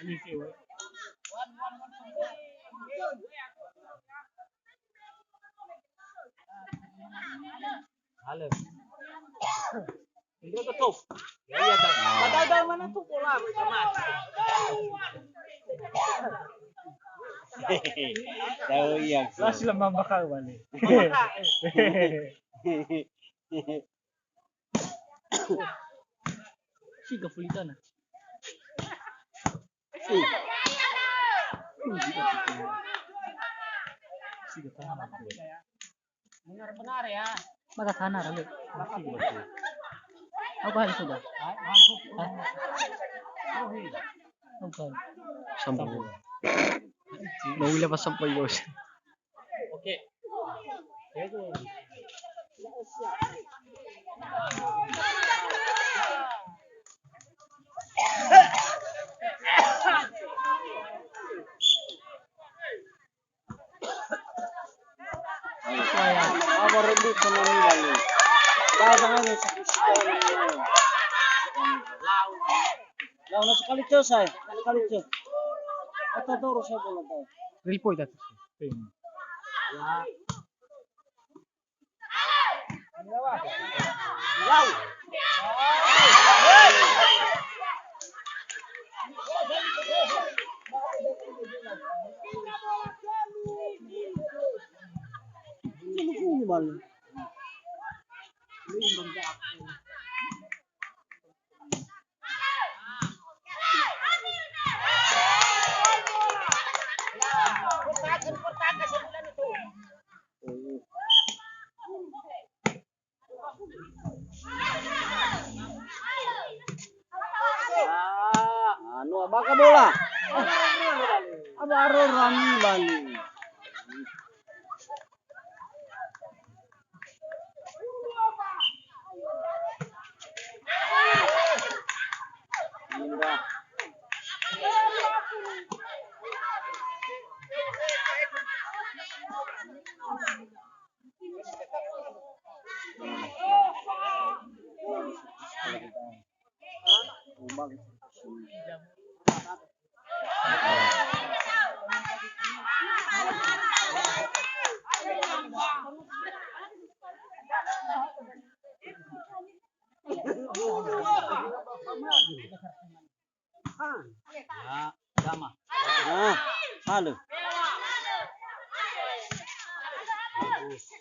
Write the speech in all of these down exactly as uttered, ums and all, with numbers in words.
Halo. Ini betul. Ya, iya, tahu. Padahal mana tuh bola, sama. Tahu iya. Lah, sila mambakar balik. Siga fulitana. Siga tana. Benar-benar ya. Maka sana, Rale. Apa hari sudah? Hah? Apa? Sambung. Mau wila pas sampai, Bos. Oke. Apa rindu sama Milan ini? Kau jangan sakit-sakit. Lau, lau, sekali cus, saya. Sekali cus. Atau terus saya bola, tahu. Ripoi tadi. Ya. Ah, anu, abaka bola. Aba aro rami bali. Ya, dama. Nah, halo.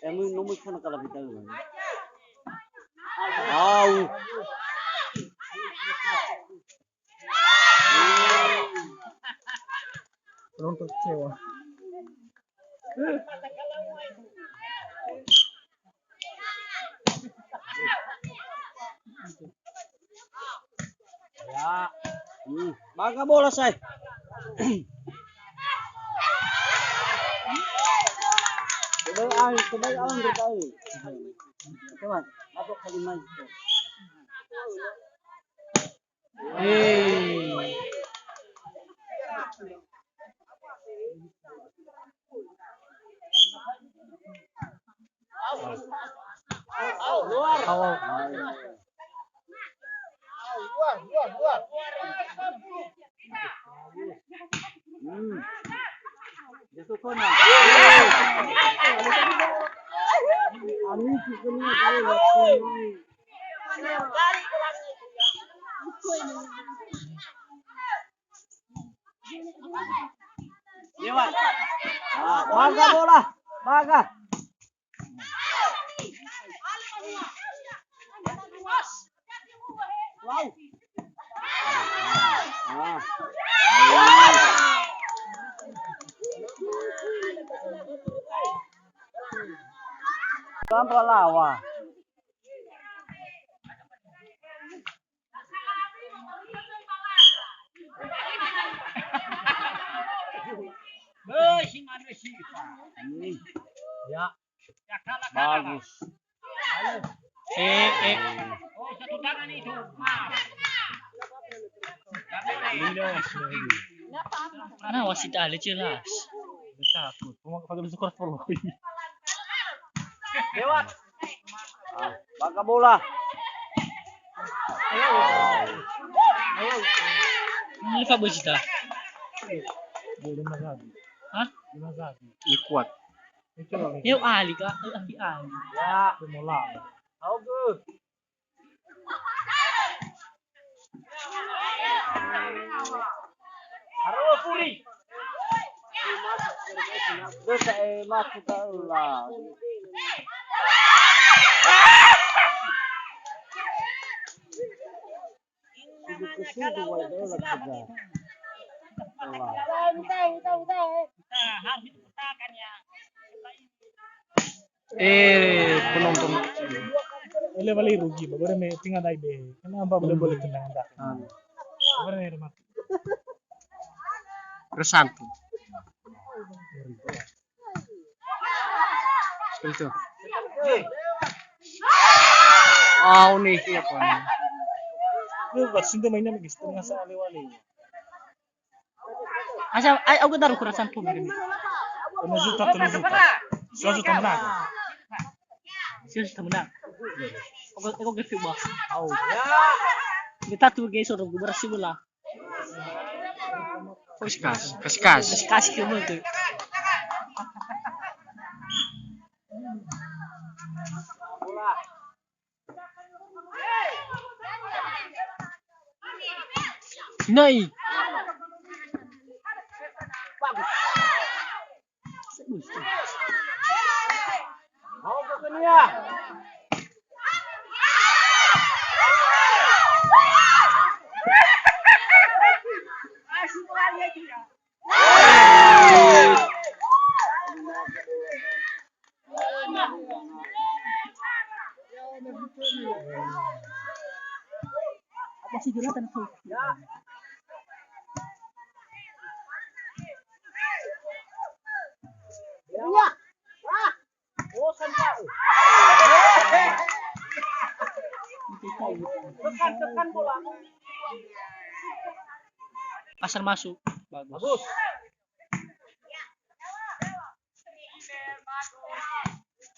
Emu nomu kana kala bidang. Au. Penonton kecewa. Ya. Hmm. Bangga bola, say. Coba, ay, coba, ay, coba, ay. Coba, masuk kali main. Hei. Au, au. Hmm. Dia suka nak. Ani suka ni kalau waktu ni. Lewat. Ah, baga bola. Baga. Wow. Ah. Tanpa lawan. Beuh, si manö si. Hmm. Ya. Ya, kalah, kalah. Bagus. Ayo. Eh, eh. Oh, satu tangan itu. Nah. Nah, wasit ale jelas. Takut. Cuma kalau suka follow. Lewat. Ah, bangga bola. Ini Pak Bujita. Lima zabi. Hah? Lima zabi. Ini kuat. Itu lagi. Yuk, Ali, Kak. Yuk, Ali. Ya. Itu mau lah. August. Haro furi. Dosa, eh, masuk ke Allah. Sudah ke situ, wai, dola juga. Allah. Eh, penonton. Ele balik rugi, ba bere me tinggal dai be. Kenapa boleh boleh tenang dah? Bere me rumah. Resanto. Itu. Oh, nih, iya, Pak. Lu, Pak, sentuh mainnya begitu, nggak salah lewat. Asa, ai, au gadaru kurang santu mari. Telu juta, telu juta. Seratus juta menang. Seratus juta menang. Aku, aku gede, Bang. Au. Kita tuh, guys, udah berhasil lah. Kasih, kasih, kasih, kasih. Kasih, kasih, kasih, kasih. Nai. Asal masuk. Bagus. Bagus.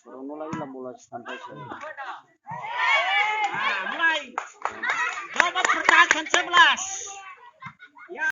Baru mulai lah bola santai saja. Nah, mulai. Babak pertahanan sebelas.